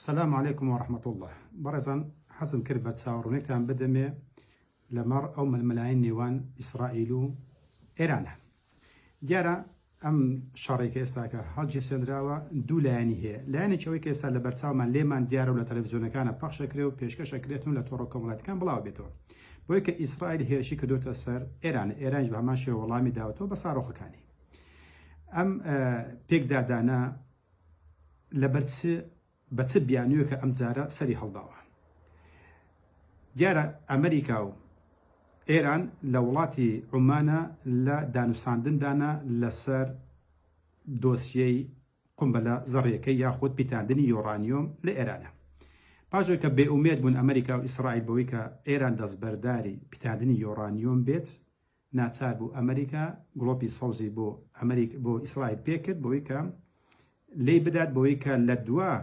السلام علیکم و رحمة اللە بەڕێزان حەزم کرد بە چاوەڕوونێکتان بدەمێ لەمەڕ ئەو ململانێی نێوان ئیسرائیل و ئێرانە. دیارە ئەم شەڕێک کە ئێستاکە هەڵگیرسێنراوە دوو لایەنی هەیە لایەنێکی ئەوەی کە ئێستا لە بەرچاومان لێمان دیارە و لە تەلەڤزیۆنەکانە پەخشەکرێ و پێشکەشەکرێتن و لە تۆڕە کۆمەڵایەتەکان بڵاو بێتەوە بۆیە کە ئیسرائیل هێرشی کردوتە سەر ئێران ئێرانیش بە هەمان شێوە وەڵامی داوەتەوە بە ساڕۆخەکانی ئەم پێکدادانە لەبەر چ بە چ بیانوویەکە ئەم جارە سەری هەڵداوە؟ دیارە ئەمریکا و ئێران لە وڵاتی عومانە لە دانوساندندانە لەسەر دۆسیەی قومبەلە زەڕیەکەی یاخود پیتاندنی یۆڕانیۆم لە ئێرانە. پاش ئەوەی کە بێئومێد بوون ئەمریکا و ئیسرائیل بەوەی کە ئێران دەستبەرداری پیتاندنی یۆڕانیۆم بێت، ناچار بوو ئەمریکا گڵۆپی سەوزی بۆ ئەمریک بۆ ئیسرائیل پێکرد بۆی کە لێی بدات بۆی کە لە دوا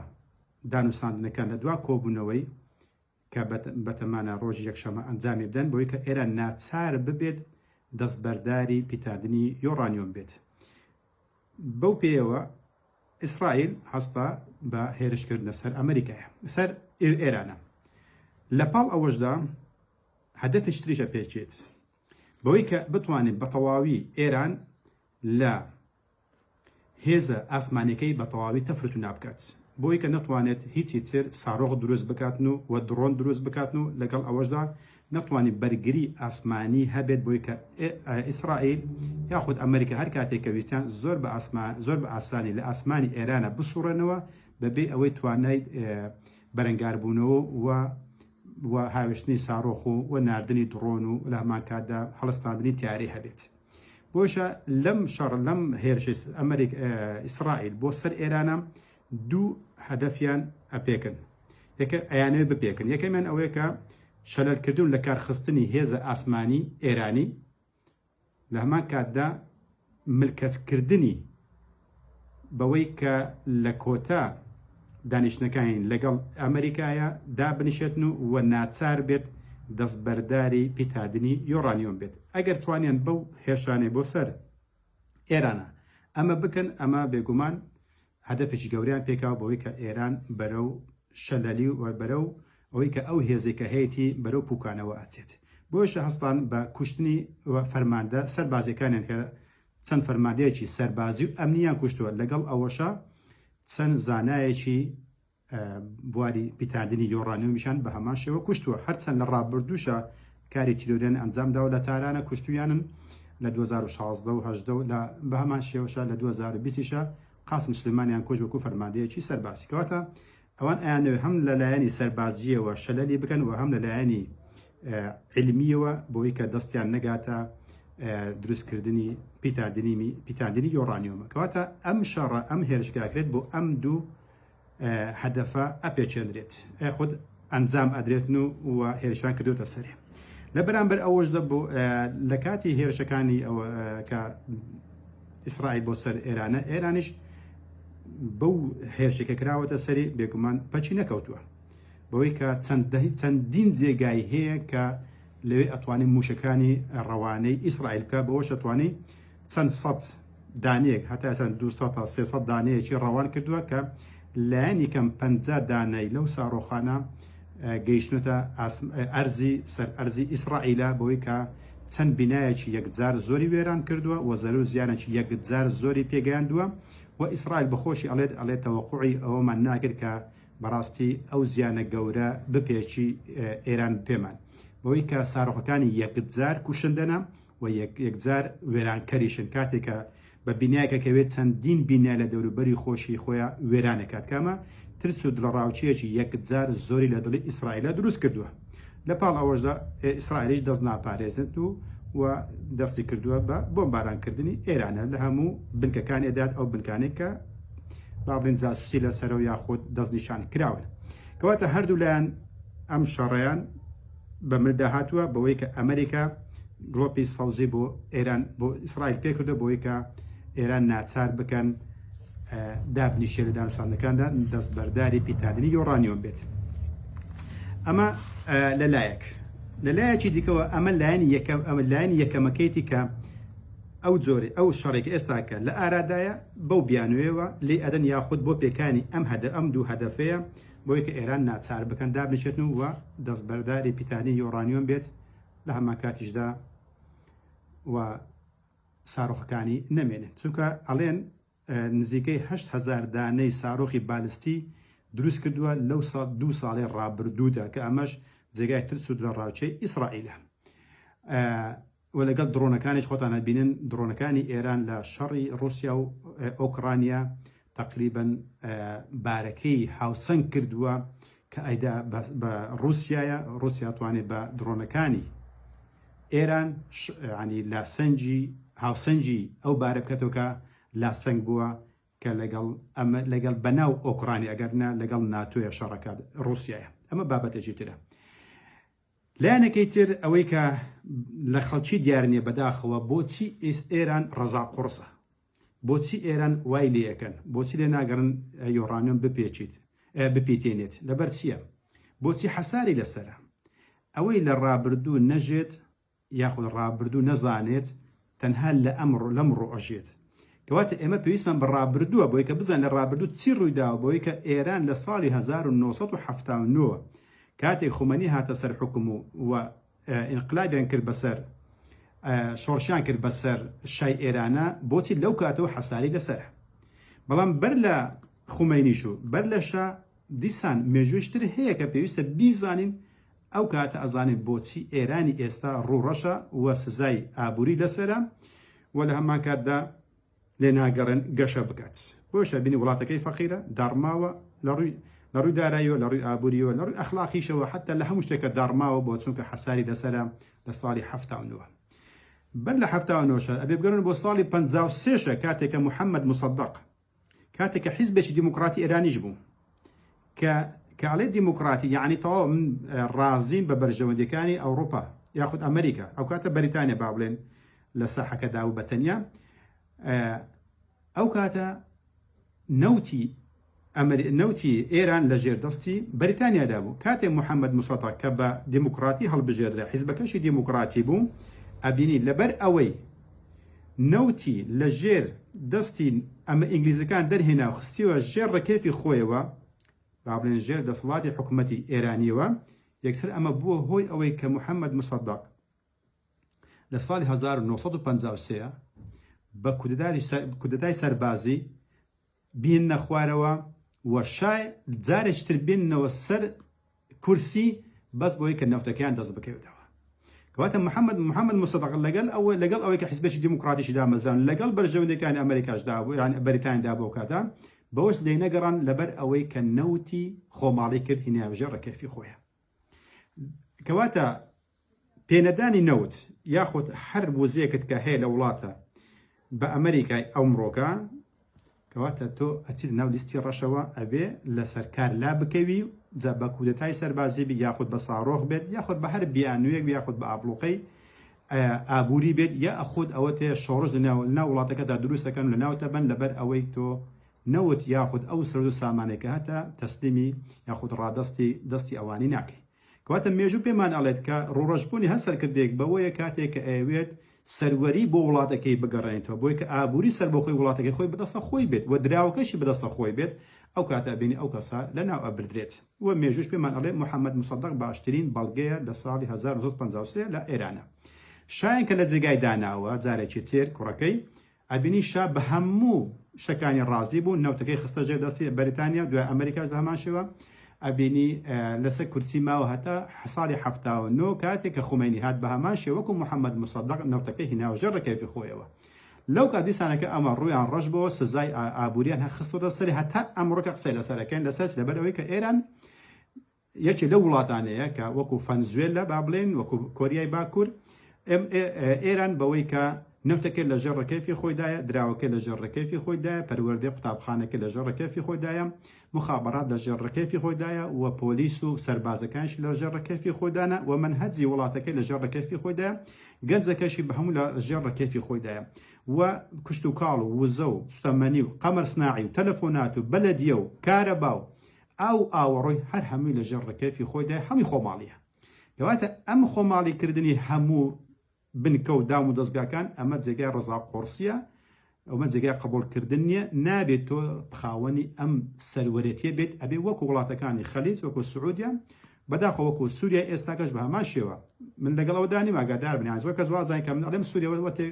دانوساندنەکان لە دوا کۆبوونەوەی کە بەتەمانە ڕۆژی یەکشەمە ئەنجامی بدەن بۆی کە ئێران ناچار ببێت دەستبەرداری پیتاندنی یۆڕانیۆم بێت. بەو پێیەوە ئیسرائیل هەستا بە هێرشکردنە سەر ئەمریکایە سەر ئێرانە. لە پاڵ ئەوەشدا هەدەفێکی تریش ئەپێکێت بەوەی کە بتوانێت بە تەواوی ئێران لە هێزە ئاسمانیەکەی بە تەواوی تەفر و نابکات بۆی کە نەتوانێت هیچی تر سارۆخ دروست بکاتن و و دڕۆن دروست بکاتن و لەگەڵ ئەوەشدا نەتوانێت بەرگری ئاسمانی هەبێت بۆی کە ئیسرائیل یاخود ئەمریکا هەر کاتێک کە ویستیان زۆر بە ئاسمان زۆر بە ئاسانی لە ئاسمانی ئێرانە بسوڕێنەوە بەبێ ئەوەی توانای بەرەنگاربوونەوە و و هاوێشتنی ساڕۆخ و و ناردنی دڕۆن و لە هەمان کاتدا هەڵستاندنی تیارەی هەبێت. بۆیشە لەم شەڕ لەم هێرشی ئەمریک ئیسرائیل بۆ سەر ئێرانە دوو هەدەفیان ئەپێکن یەکە ئەیانەوێ بپێکن یەکەمیان ئەوەیە کە شەلەلکردن لە کارخستنی هێزە ئاسمانی ئێرانی لە هەمان کاتدا ملکەچکردنی بەوەی کە لە کۆتا دانیشتنەکانی لەگەڵ ئەمریکایە دابنیشێتن و و ناچار بێت دەستبەرداری پیتادنی یۆڕانیۆم بێت ئەگەر توانیان بەو هێرشانەی بۆ سەر ئێرانە ئەمە بکەن ئەمە بێگومان هەدەفێکی گەورەیان پێکاوە بەوەی کە ئێران بەرەو شەلەلی و بەرەو ئەوەی کە ئەو هێزەی کە هەیەتی بەرەو پوکانەوە ئەچێت. بۆیەشە هەستان بە کوشتنی و فەرماندە سەربازیەکانیان کە چەند فەرماندەیەکی سەربازی و ئەمنیان کوشتووە لەگەڵ ئەوەشا چەند زانایەکی بواری پیتاندنی یۆڕانیۆمیشان بە هەمان شێوە کوشتووە هەرچەند لە ڕابردووشە کاری تیرۆریان ئەنجام داوە لە تارانە کوشتویانن لە 2016 و 18 و لە بە هەمان شێوەشە لە 2020 قاسم سلێمانیان کوشت وەکو فەرماندەیەکی سەربازی کەواتە ئەوان ئەیانەوێت هەم لە لایەنی سەربازییەوە شەلەلی بکەن و هەم لە لایەنی عیلمیەوە بۆی کە دەستیان نەگاتە دروستکردنی پیتاندنی پیتاندنی یۆڕانیۆمە کەواتە ئەم شەڕە ئەم هێرشگاکرێت بۆ ئەم دوو هەدەفە ئەپێچێنرێت خود ئەنجام ئەدرێتن و و هێرشان کردوتە سەرێ لە بەرامبەر ئەوەشدا بۆ لە کاتی هێرشەکانی ئەوە کە ئیسرائیل بۆ سەر ئێرانە ئێرانیش بەو هێرشێکە کراوەتە سەری بێگومان پەچی نەکەوتووە بەوەی کە چەندین جێگای هەیە کە لەوێ ئەتوانی موشەکانی ڕەوانەی ئیسرائیل بکە بەوەش ئەتوانی چەند سەد دانەیەک هەتا ئێستا 200 تا 300 دانەیەکی ڕەوان کردووە کە لایەنی کەم 50 دانەی لەو ساڕۆخانە گەیشتنەتە ئەرزی سەر ئەرزی ئیسرائیلە بەوەی کە چەند بینایەکی یەکجار زۆری وێران کردووە و زەرەر و زیانێکی یەکجار زۆری پێگەیاندووە و ئیسرائیل بەخۆشی ئەڵێت ئەڵێت تەوەقوعی ئەوەمان ناکرد کە بەڕاستی ئەو زیانە گەورە بپێکی ئێران پێمان بەوەی کە سارۆخەکانی یەکجار کوشندەنە و یەکجار وێرانکەریشن کاتێک کە بە بینایەکە کەوێت چەندین بینا لە دەوروبەری خۆشی خۆیان وێرانەکات کامە ترس و دڵەڕاوکێیەکی یەکجار زۆری لە دڵی ئیسرائیلە دروست کردووە لە پاڵ ئەوەشدا ئیسرائیلیش دەست ناپارێزێت و و دەستی کردووە بە بۆمبارانکردنی ئێرانە لە هەموو بنکەکان ئێدات ئەو بنکانێک کە با بڵێن جاسوسی لەسەرە و یاخود دەستنیشان کراون کەواتە هەردوو لایەن ئەم شەڕیان بە ملدا هاتووە بەوەی کە ئەمریکا گڵۆپی سەوزی بۆ ئێران بۆ ئیسرائیل پێکردو بۆی کە ئێران ناچار بکەن دابنیشێ لە دانوستاندنەکاندا دەستبەرداری پیتاندنی یۆڕانیۆم بێت. ئەمە لەلایەک لەلایەکی دیکەوە ئەمە لایەنی یەکەم ئەمە لایەنی یەکەمەکەیتی کە. ئەو جۆرەی ئەو شەڕێک ئێستاکە لە ئارادایە بەو بیانوویەوە لێی ئەدەن یاخود بۆ پێکانی ئەم هەدە ئەم دوو هەدەفەیە بۆی کە ئێران ناچار بکەن دابنیشێتن و دەستبەرداری پیتانی یۆڕانیۆم بێت لە هەمان کاتیشدا و ساروخەکانی نەمێنێت چونکە ئەڵێن نزیکەی 8000 دانەی سارۆخی بالستی دروست کردووە لەو ساڵ دوو ساڵی ڕابردوودا کە ئەمەش جێگای ترس و دڵەڕاوکێی ئیسرائیلە. و لەگەڵ دڕۆنەکانیش خۆتان ئەبینن دڕۆنەکانی ئێران لە شەڕی ڕوسیا و ئۆکرانیا تەقریبەن بارەکەی هاوسەنگ کردووە کە ئەیدا بە ڕوسیایە ڕوسیا توانێت بە دڕۆنەکانی ئێران ینی لاسەنگی هاوسەنگی ئەو بارە بکاتەوە کە لاسەنگ بووە کە لەگەڵ ئەمە لەگەڵ بەناو ئۆکرانی ئەگەر نا لەگەڵ ناتۆیە شەڕەکە ڕوسیایە ئەمە بابەتێکی ترە. لایەنەکەی تر ئەوەی کە لە خەڵکی دیار نیە بەداخەوە بۆچی ئێران ڕەزا قوڕسە؟ بۆچی ئێران وای لێ ئەکەن؟ بۆچی لێ ناگەڕن یۆڕانیۆم بپێچیت بپیتێنێت؟ لەبەر چییە؟ بۆچی حەساری لەسەرە؟ ئەوەی لە ڕابردوو نەژێت یاخود ڕابردوو نەزانێت تەنها لە ئەمڕۆ لەمڕۆ ئەژێت. کەواتە ئێمە پێویستمان بە ڕابردووە بۆی کە بزانین لە ڕابردوو چی ڕوویداوە بۆی کە ئێران لە ساڵی 1979 کاتێک خومەنی هاتە سەر حوکم و و ئینقلابیان کرد بەسەر شۆڕشیان کرد بەسەر شای ئێرانە بۆچی لەو کاتەوە حەساری لەسەرە بەڵام بەر لە خومەینیش و بەر لە شا دیسان مێژوویش تر هەیە کە پێویستە بیزانین ئەو کاتە ئەزانین بۆچی ئێرانی ئێستا ڕووڕەشە و سزای ئابووری لەسەرە و لە هەمان کاتدا لێ ناگەڕێن گەشە بکات. بۆیەش ئەبینی وڵاتەکەی فەقیرە، داڕماوە لە ڕووی لە ڕووی داراییەوە، لە ڕووی ئابووریەوە، لە ڕووی ئەخلاقیشەوە، حەتا لە هەموو شتێکە داڕماوە بۆ چونکە حەساری لەسەرە لە ساڵی 79. بەر لە 79 ئەبێ بگەڕێن بۆ ساڵی 53 شە کاتێک کە محەممەد موسەدەق کاتێک کە حیزبێکی دیموکراتی ئێرانیش بوو کە کە ئەڵێ دیموکراتی یعنی تەواو من ڕازیم بە بەرژەوەندیەکانی ئەوروپا یاخود ئەمریکا ئەو کاتە بەریتانیا با بڵێن لە ساحەکەدا و بەتەنیا ئەو کاتە نەوتی نەوتی ئێران لە ژێر دەستی بەریتانیادا بوو کاتێ محەممەد مسەتا کە بە دیموکراتی هەڵبژێردرا حیزبەکەشی دیموکراتی بوو ئەبینی لەبەر ئەوەی نەوتی لە ژێر دەستی ئەمە ئینگلیزەکان دەرهێنا و خستیوە ژێر ڕکێفی خۆیەوە با بڵێن ژێر دەسەڵاتی حکوومەتی ئێرانیەوە یەکسەر ئەمە بووە هۆی ئەوەی کە محەممەد مسەدەق لە ساڵی 1953 بە کودەتای سەربازی بێننە خوارەوە و شای جارێکی تر بێننەوە سەر کورسی بەس بۆی کە نەوتەکەیان دەست بکەوێتەوە. کەواتە محەممەد محەممەد موسەدەق لەگەڵ ئەوە لەگەڵ ئەوەی کە حیزبێکی دیموکراتیشی دامەزران لەگەڵ بەرژەوەندیەکانی ئەمریکاشدا بوو یان بەریتانیدا بۆ کاتە بەوەش لێ نەگەڕان لەبەر ئەوەی کە نەوتی خۆماڵی کرد هینایە ژێر ڕکێفی خۆیە. کەواتە پێنەدانی نەوت یاخود هەر وزەیەکت کە هەیە لە وڵاتە بە ئەمریکای ئەمڕۆکە کەواتە تۆ ئەچیت ناو لیستی ڕەشەوە ئەبێ لەسەر کار لا بکەوی جا بە کودەتای سەربازی بی یاخود بە ساڕۆخ بێت یاخود بە هەر بیانوویەک یاخود بە ئابڵوقەی ئابووری بێت یا خود ئەوە تێ شۆڕش لەناو لەناو وڵاتەکەدا دروست دەکەن لە ناوتە بەن لەبەر ئەوەی تۆ نەوت یاخود ئەو سەرود و سامانێک کە هەتە تەسلیمی یاخود ڕادەستی دەستی ئەوانی ناکەی کەواتە مێژوو پێمان ئەڵێت کە ڕووڕەشبوونی هەر سەرکردەیەک بەوەیە کاتێک کە ئەیەوێت سەروەری بۆ وڵاتەکەی بگەڕێنێتەوە بۆی کە ئابووری سەربەخۆی وڵاتەکەی خۆی بەدەستە خۆی بێت و دراوەکەشی بەدەستە خۆی بێت ئەو کاتە ئەبینی ئەو کەسە لەناو ئەبردرێت و مێژووش پێمان ئەڵێ محەممەد موسەدەق باشترین بەڵگەیە لە ساڵی 1953 لە ئێرانە شایان کە لە جێگای داناوە جارێکی تر کوڕەکەی ئەبینی شا بە هەموو شتەکانی ڕازی بوو، نەوتەکەی خستە ژێر دەستی بەریتانیا، دوای ئەمریکاش بە هەمان شێوە ئەبینی لەسەر کورسی ماوە هەتا ساڵی 79 کاتێک کە خومەینی هات بە هەمان شێوە وەکو محەممەد موسەدەق نەوتەکەی هیناوە ژێر ڕکێفی خۆیەوە. لەو کات دیسانەکە ئەمە ڕوویان ڕەش بۆوە سزای ئابووریان هەر خستۆتە سەری هەتا ئەمڕۆ کە قسەی لەسەر ئەکەین لەسەر لەبەر ئەوەی کە ئێران یەکێ لەو وڵاتانەیە کە وەکو فەنزوێلا با بڵێن وەکو کۆریای باکوور ئێران بەوەی کە نەوتەکە لە ژێر ڕکێفی خۆیدایە دراوەکە لە ژێر ڕکێفی خۆیدایە پەروەردەی قوتابخانەکە لە ژێر ڕکێفی خۆیدایە مخابرات لە ژێر ڕکێفی خۆیدایە و پۆلیس و سەربازەکانش لە ژێر ڕکێفی خۆیدانە و مەنهەجی وڵاتەکەی لە ژێر ڕکێفی خۆیدایە گەنجەکەشی بە هەموو لە ژێر ڕکێفی خۆیدایە و کشتوکاڵ و وزە و سوتەمەنی و قەمەر سناعی و تەلەفۆنات و بەلەدیە و کارەبا و ئاو ئاوەڕۆی هەر هەمووی لە ژێر ڕکێفی خۆیدایە هەمووی خۆماڵیە کەواتە ئەم خۆماڵی کردنی هەموو. بنکە و دام و دەزگاکان، ئەمە جێگای ڕەزا قۆڕسیە، ئەمە جێگای قبوڵ کردن نیە، نابێت تۆ خاوەنی ئەم سەروەرێتیە بێت، ئەبێ وەکو وڵاتەکانی خەلیج وەکو سعودیە، بەداخەوە وەکو سوریای ئێستاکەش بە هەمان شێوە، من لەگەڵ ئەوەدا نیم ئاگادار بن، یان زۆر کەس وازانێت کە من ئەڵێم سوریە وەتێ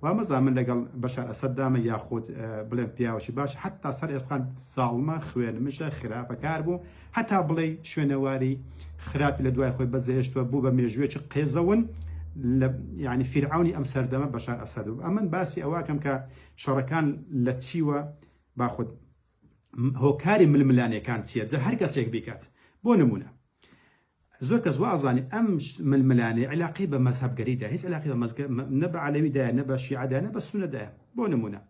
وا مەزان من لەگەڵ بەشار ئەسەد دامە یاخود بڵێم پیاوەکی باش، حەتا سەر ئێسقان زاڵمە خوێنمژە خراپەکار بوو، هەتا بڵێی شوێنەواری خراپی لە دوای خۆی بەجێهێشتووە، بوو بە مێژوویەکی قێزەون لە یعنی فیرعەونی ئەم سەردەمە بەشار ئەسەد بوو. ئەمن باسی ئەوەکەم کە شەڕەکان لە چیوە باخود هۆکاری ململانێکان چییە، جا هەر کەسێک بیکات. بۆ نمونە زۆر کەس وا ئەزانێ ئەم ململانێ علاقەی بە مەزهەبگەریدا هیچ علاقەی بە مەزگە نە بە عەلەویدایە نە بە شیعەدایە نە بە سوننەدایە. بۆ نمونە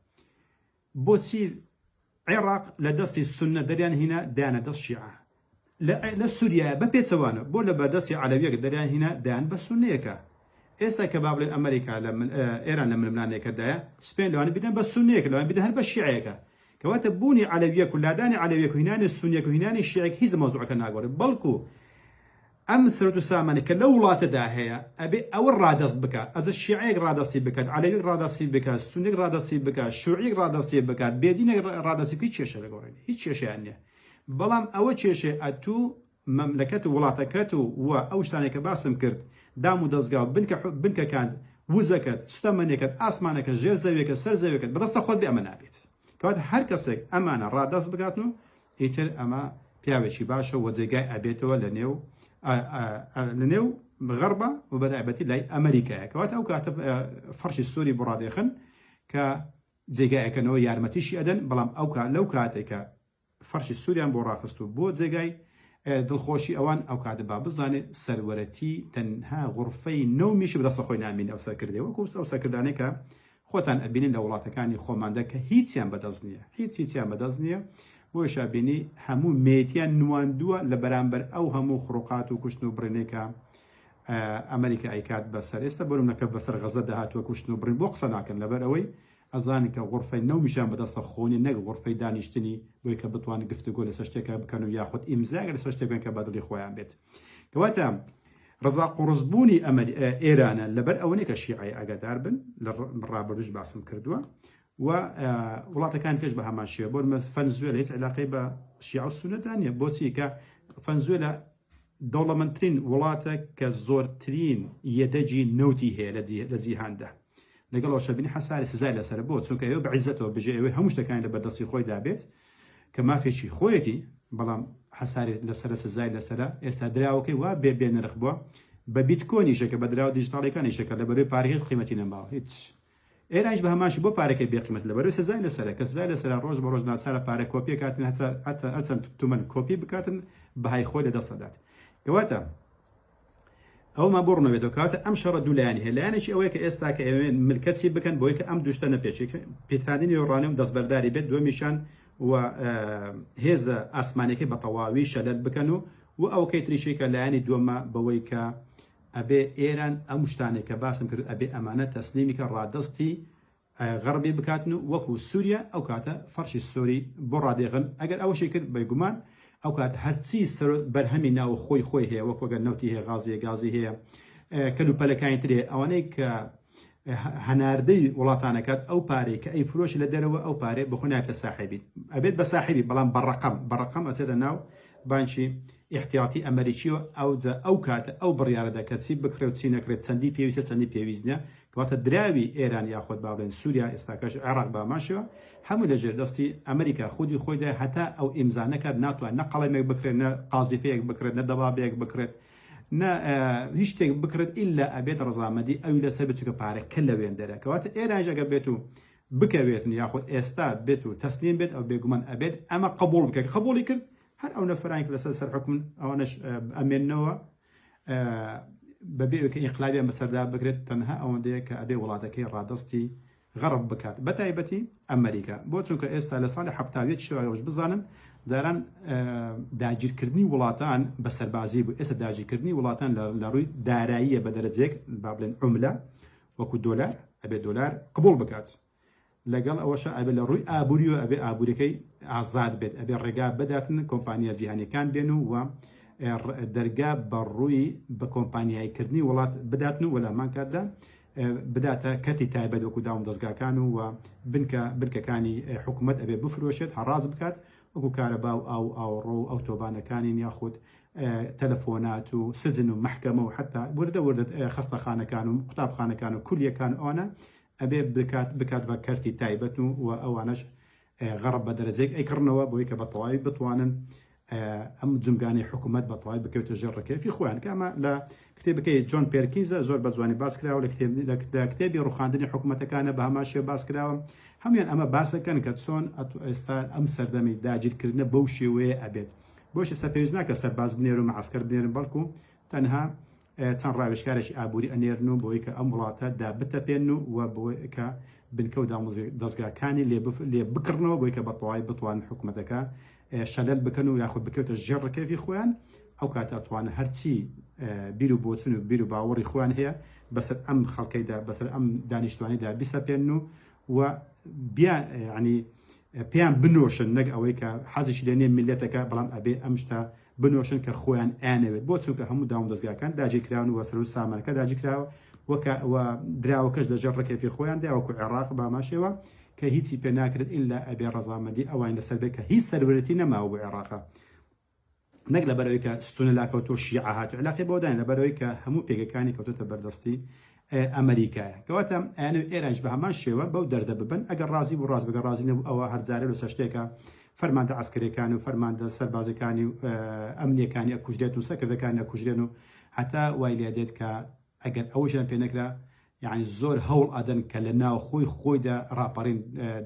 بۆچی عێڕاق لە دەستی سوننە دەریان هینا دایانە دەست شیعە لە لە سوریایە بە پێچەوانە بۆ لە بەردەستی عەلەویەک دەریان هینا دایان بە سوننەیەکە ئێستا کە با بڵێن ئەمریکا لە ئێران لە ململانێکەدایە سپێن لەوانە بیدەن بە سوننەیەک لەوان بیدەن هەر بە شیعەیەکە کەواتە بوونی عەلەویەک و لادانی عەلەویەک و هینانی سونیەک و هینانی شیعەیەک هیچ لە مەوزوعەکە ناگۆڕێت بەڵکو ئەم سەروەت و سامانەی کە لەو وڵاتەدا هەیە ئەبێ ئەوە ڕادەست بکات ئەجە شیعەیەک ڕادەستی بکات عەلەویەک ڕادەستی بکات سونیەک ڕادەستی بکات شوعیەک ڕادەستی بکات بێدینێک ڕادەستی بکات هیچ کێشە لەگۆڕێ نیە هیچ کێشەیان نیە بەڵام ئەوە کێشەیە ئەتوو مەملەکەت و وڵاتەکەت و و ئەو شتانەی کە باسم کرد دام و دەزگا و بنکە بنکەکان وزەکەت سوتەمەنیەکەت ئاسمانەکە ژێر زەویەکە سەر زەویەکەت بەدەستە خۆت بێ ئەمە نابێت کەواتە هەر کەسێک ئەمانە ڕادەست بکاتن و ئیتر ئەمە پیاوێکی باشە و جێگای ئەبێتەوە لە نێو لە نێو غەربە و بەتایبەتی لای ئەمریکایە کەواتە ئەو کاتە فەرشی سووری بۆ ڕادێخن کە جێگای ئەکەنەوە یارمەتیشی ئەدەن بەڵام ئەو لەو کاتێکە فەرشی سوریان بۆ ڕاخست و بۆ جێگای دڵخۆشی ئەوان ئەوکاتە با بزانێ سەروەرەتی تەنها غوڕفەی نەومیشی بەدەستە خۆی نامینێ ئەو سەرکردەیە وەکو ئەو سەرکردانەی کە خۆتان ئەبینن لە وڵاتەکانی خۆماندا کە هیچیان بەدەست نییە هیچ هیچیان بەدەست نییە بۆیشا بینی هەموو مێتیان نواندووە لە بەرامبەر ئەو هەموو خڕوقات و کوشتن و بڕینەی کە ئەمریکا ئەیکات بەسەر ئێستا بۆ نمونە کە بەسەر غەزە داهاتووە کوشتن و بڕین بۆ قسە ناکەن لەبەر ئەوەی ئەزانن کە غورفەی نەومیشیان بەدەستە خۆ نیە نەک غورفەی دانیشتنی بۆی کە بتوانن گفتوگۆ لەسەر شتێکە بکەن و یاخود ئیمزایەک لەسەر شتێک بکەن کە بە دڵی خۆیان بێت. کەواتە ڕەزا قوڕس بوونی ئێرانە لەبەر ئەوە نیە کە شیعەی ئاگادار بن لە ڕابردوش باسم کردووە و وڵاتەکان کەش بە هەمان شێوە بۆ فەنزوێلە هیچ علاقەی بە شیعە و سوننەدا نیە بۆچی کە فەنزوێلە دەوڵەمەندترین وڵاتە کە زۆرترین یەدەگی نەوتی هەیە لە جیهاندا لەگەڵ ئەوەشا بینی حەساری سزای لەسەرە بۆ چونکە ئەوێ بە عیزەتەوە بژێ ئەوێ هەموو شتەکانی لە بەردەستی خۆیدا بێت کە مافێکی خۆیەتی بەڵام حەساری لەسەرە سزای لەسەرە ئێستا دراوەکەی وا بێ بێ نرخ بووە بە بیتکۆنیشە کە بە دراوە دیجیتاڵیەکانیشە کە لەبەرەوەی پارەکەی هیچ قیمەتی نەماوە هیچ ئێرانیش بە هەمان شێوە بۆ پارەکەی بێ قیمەت لەبەرەوەی سزای لەسەرە کە سزای لەسەرە ڕۆژ بە ڕۆژ ناچارە پارە کۆپی کاتن هەتا هەرچەند تومەن کۆپی بکاتن بەهای خۆی لەدەست دەدات کەواتە ئەومان بۆ ڕوونەبێتەوە کەواتە ئەم شەڕە دوو لایەنی هەیە لایەنێکی ئەوەیە کە ئێستا کە ئەوێن ملکەچی بکەن بۆی کە ئەم دوو شتە نەپێچێت پیتاندنی یۆرانیۆم دەستبەرداری بێت دووەمیشان و هێزە ئاسمانەکەی بە تەواوی شەلەل بکەن و و ئەوکەی تریشی کە لایەنی دووەمە بەوەی کە ئەبێ ئێران ئەم شتانەی کە باسم کرد ئەبێ ئەمانە تەسلیمی کە ڕادەستی غەڕبی بکاتن و وەکو سوریا ئەو کاتە فەرشی سوری بۆ ڕادێغن ئەگەر ئەوەشی کرد بێگومان ئەو کات هەرچی سەرۆت بەرهەمی ناو خۆی خۆی هەیە وەکو گەر نەوتی هەیە غازی هەیە گازی هەیە کەلوپەلەکانی تر هەیە ئەوانەی کە هەناردەی وڵاتانەکات ئەو پارەی کە ئەی فرۆشی لە دەرەوە ئەو پارەی بەخۆ نابێتە ساحێبی ئەبێت بە ساحێبی بەڵام بە ڕەقەم بە ڕەقەم ئەچێتە ناو بانکی ئیحتیاتی ئەمەریکیەوە ئەوجا ئەو کاتە ئەو بڕیارەدا کە چی بکڕێ و چی نەکڕێت چەندی پێویستە چەندی پێویست نیە کەواتە دراوی ئێران یاخود با بڵێن سوریا ئێستاکەش عێراق بە هەمان شێوە هەموو لە ژێر دەستی ئەمریکا خودی خۆیدا هەتا ئەو ئیمزا نەکات ناتوانێت نە قەڵەمێک بکرێت نە قازیفەیەک بکرێت نە دەبابەیەک بکرێت نە هیچ شتێک بکرێت ئیلا ئەبێت ڕەزامەندی ئەوی لەسەر بێت چونکە پارەکە لەوێندەرە کەواتە ئێرانیش ئەگەر بێت و بکەوێتن یاخود ئێستا بێت و تەسلیم بێت ئەو بێگومان ئەبێت ئەمە قبوڵ بکە قبوڵی کرد هەر ئەو نەفەرانی کە لەسەر سەر حکومن ئەوانەش ئەمێننەوە بەبێ ئەوەی کە ئینقلابیان بەسەردا بکرێت تەنها ئەوەندەیە کە ئەبێ وڵاتەکەی ڕادەستی غەڕب بکات بە تایبەتی ئەمریکا بۆ چونکە ئێستا لە ساڵی 71 شێوەش بزانن جاران داگیرکردنی وڵاتان بە سەربازی بوو ئێستا داگیرکردنی وڵاتان لە ڕووی داراییە بە دەرەجەیەک با بڵێن عوملە وەکو دۆلار ئەبێ دۆلار قبوڵ بکات لەگەڵ ئەوەشا ئەبێ لە ڕووی ئابووریەوە ئەبێ ئابووریەکەی ئازاد بێت ئەبێ ڕێگا بداتن کۆمپانیا جیهانیەکان بێن و و دەرگا بە ڕووی بە کۆمپانیایکردنی وڵات بداتن و لەمان کاتدا بداتە کەرتی تایبەت وەکو داوم دەزگاکان و بنکە بنکەکانی حکومەت ئەبێ بفرۆشێت هەڕاز بکات وەکو کارەبا و ئاو و ئاوەڕۆ و ئەوتۆبانەکانین یاخود تەلەفۆنات و سجن و مەحکەمە و حتا وردە وردە خەستەخانەکان و قوتابخانەکان و کولیەکان ئەوانە ئەبێ بکات بکات بە کەرتی تایبەت و و ئەوانەش غەڕب بە دەرەجەیەک ئەیکڕنەوە بۆی کە بە تەواوی بتوانن ئەم جومگانەی حکوومەت بە تەواوی بکەوێتە ژێر ڕکێفی خۆیان کە ئەمە لە کتێبەکەی جۆن پێرکینزە زۆر بە جوانی باس کراوە لە کتێب لە کتێبی ڕوخاندنی حکوومەتەکانە بە هەمان شێوە باس کراوە هەموان ئەمە باسەکەن کە چۆن ئێستا ئەم سەردەمی داگیرکردنە بەو شێوەیە ئەبێت بۆش ئێستا پێویست ناکە سەرباز بنێرن و معسکەر بنێرن بەڵکو تەنها چەند ڕاوێژکارێکی ئابووری ئەنێرن و بۆی کە ئەم وڵاتە دا بتەپێن و و بۆی کە بنکە و دەزگاکانی لێ بکڕنەوە بۆی کە بە تەواوی بتوانن حکوومەتەکە شەلەل بکەن و یاخود بکەوتە ژێر ڕکێفی خۆیان ئەو کاتە ئەتوانن هەرچی بیر و بۆچون و بیر و باوەڕی خۆیان هەیە بەسەر ئەم خەڵکەیدا بەسەر ئەم دانیشتوانیدا بیسەپێنن و و بیان ینی پێیان بنۆشن نەک ئەوەی کە حەزیشی لێ نییە میللەتەکە بەڵام ئەبێ ئەم شتە بنۆشن کە خۆیان ئەیانەوێت بۆ چونکە هەموو داوم دەزگاکان داگیرکراون و سەرو سامانەکە داگیرکراوە وەکە و دراوەکەش لەژێر ڕکێفی خۆیان دا وەکو عێراق بە شێوە کە هیچی پێ ناکرێت ئیلا ئەبێ ڕەزامەندی ئەوان لەسەر بێت کە هیچ سەروەرێتی نەماوە بۆ عێراقە نەک لەبەرەوەی کە سونە لاکەوتووە شیعە هاتوو علاقەی بەوە دانیە لەبەرەوەی کە هەموو پێگەکانی کەوتۆتە بەردەستی ئەمریکایە کەواتە ئەیانەوێت ئێرانیش بە هەمان شێوە بەو دەردە ببن ئەگەر ڕازی بوو ڕاست بگە ڕازی نەبوو ئەوە هەر جارێ لەسەر شتێکە فەرماندە عەسکەریەکان و فەرماندە سەربازەکانی و ئەمنیەکانی ئەکوژرێت و سەرکردەکانی ئەکوژرێن و هەتا وای لێ دێت کە ئەگەر ئەوەشیان پێ نەکرا یعنی زۆر هەوڵ ئەدەن کە لە ناوخۆی خۆیدا ڕاپەڕین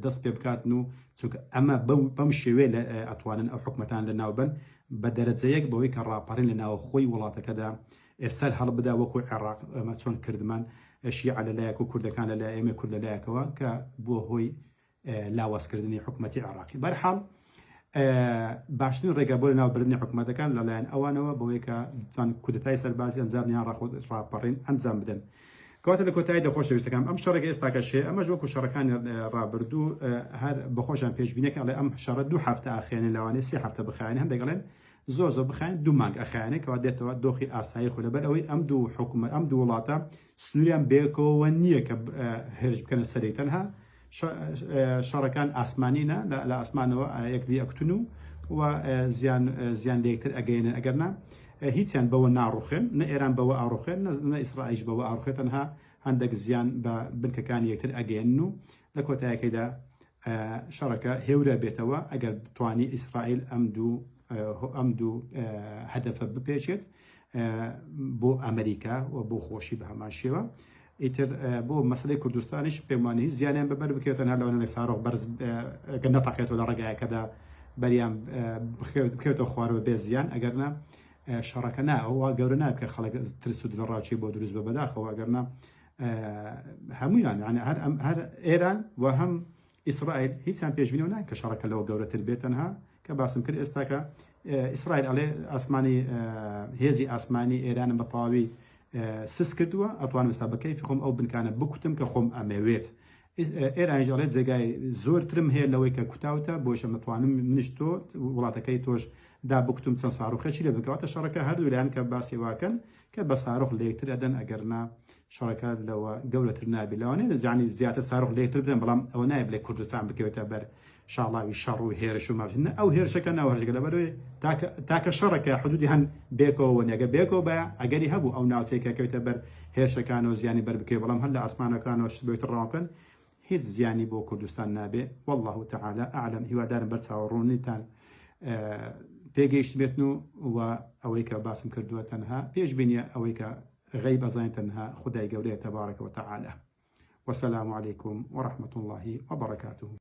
دەست پێ بکاتن و چونکە ئەمە بەم شێوەیە لە ئەتوانن ئەو حکومەتان لە ناوبن بە دەرەجەیەک بەوەی کە ڕاپەڕین لە ناوخۆی وڵاتەکەدا سەر هەڵبدا وەکو عێراق ئەمە چۆن کردمان شیعە لە لایەک و کوردەکان لە لای ئێمە کورد لە لایەکەوە کە بووە هۆی لاوازکردنی حکومەتی عێراقی بەرحاڵ باشترین ڕێگا بۆ لەناوبردنی حکومەتەکان لەلایەن ئەوانەوە بەوەی کە بتوان کودەتای سەربازی ئەنجام یان ڕاپەڕین ئەنجام بدەن. کەواتە لە کۆتایی دە خۆشەویستەکان ئەم شەڕێک ئێستاکەش هەیە ئەمەش وەکو شەڕەکانی ڕابردوو هەر بەخۆشان پێشبینەکە ئەڵێ ئەم شەڕە دوو هەفتە ئاخێنێ لەوانەیە سێ هەفتە بخایەنێ هەندێک ئەڵێن زۆر زۆر بخایەن دوو مانگ ئەخایەنێ کەوا دێتەوە دۆخی ئاسایی خۆی لەبەر ئەوەی ئەم دوو حکومەت ئەم دوو وڵاتە سنووریان بەیەکەوە نییە کە هێرش بکەنە سەری تەنها شەڕەکان ئاسمانینە لە ئاسمانەوە یەکدی ئەکوتن و و زیان زیان لە یەکتر ئەگەیەنن ئەگەرنا هیچیان بەوە ناڕوخێن نە ئێران بەوە ئاڕوخێن نە ئیسرائیش بەوە ئاڕوخێت تەنها هەندێک زیان بە بنکەکانی یەکتر ئەگەیەنن و لە کۆتایەکەیدا شەڕەکە هێورە بێتەوە ئەگەر توانی ئیسرائیل ئەم دوو ئەم دوو هەدەفە بپێچێت بۆ ئەمریکا و بۆ خۆشی بە هەمان شێوە ئیتر بۆ مەسلەی کوردستانیش پێموانە هیچ زیانیان بەبەر بکەوێت تەنها لەوانەیە سارۆخ بەرز گەر نەتەقێتەوە لە ڕێگایەکەدا بەریان بکەوێتەوە خوارەوە بێ زیان ئەگەر نا شەڕەکە نا ئەوە گەورە نابێت کە خەڵک ترس و دڵەڕاوکێ بۆ دروست بە بەداخەوە ئەگەر نا هەمویان یعنی هەر هەر ئێران و هەم ئیسرائیل هیچیان پێشبینەوە ناکە کە شەڕەکە لەوە گەورەتر بێت تەنها کە باسم کرد ئێستاکە ئیسرائیل ئەڵێ ئاسمانی هێزی ئاسمانی ئێرانم بە تەواوی سس کردووە ئەتوانم ئێستا بە کەیفی خۆم ئەو بنکانە بکوتم کە خۆم ئەمەوێت ئێرانیش ئەڵێت جێگای زۆرترم هەیە لەوەی کە کوتاوتە بۆیشە متوانم منش تۆ وڵاتەکەی تۆش دا بکوتم چەند ساروخێکی لێ بکەواتە شەڕەکە هەردوو لایەن کە باسی واکەن کە بە ساروخ لە یەکتر ئەدەن ئەگەرنا شەڕەکە لەوە گەورەتر نابێت لەوانەیە یعنی زیاتر ساروخ لە یەکتر بدەن بەڵام ئەوە نایە بڵێ کوردستان بکەوێتە بەر شاڵاوی شەڕ و هێرش و ماف نە ئەو هێرشەکە ناو هێرشەکە لەبەرەوەی تاکە تاکە شەڕەکە حدودی هەن بێکەوە نەگە بێکەوە بە ئەگەری هەبوو ئەو ناوچەیە کە کەوتە بەر هێرشەکان و زیانی بەر بکەوێت بەڵام هەر لە ئاسمانەکانەوە شت بۆیتر ڕاوکەن هیچ زیانی بۆ کوردستان نابێ والله تعالی اعلم هیوادارم بەر چاوەڕوونیتان پێگەیشتبێتن و و ئەوەی کە باسم کردووە تەنها پێشبینیە ئەوەی کە غەیب ئەزانێت تەنها خودای گەورەیە تبارک وتعالی وسلام علیکم ورحمة الله وبرکاته.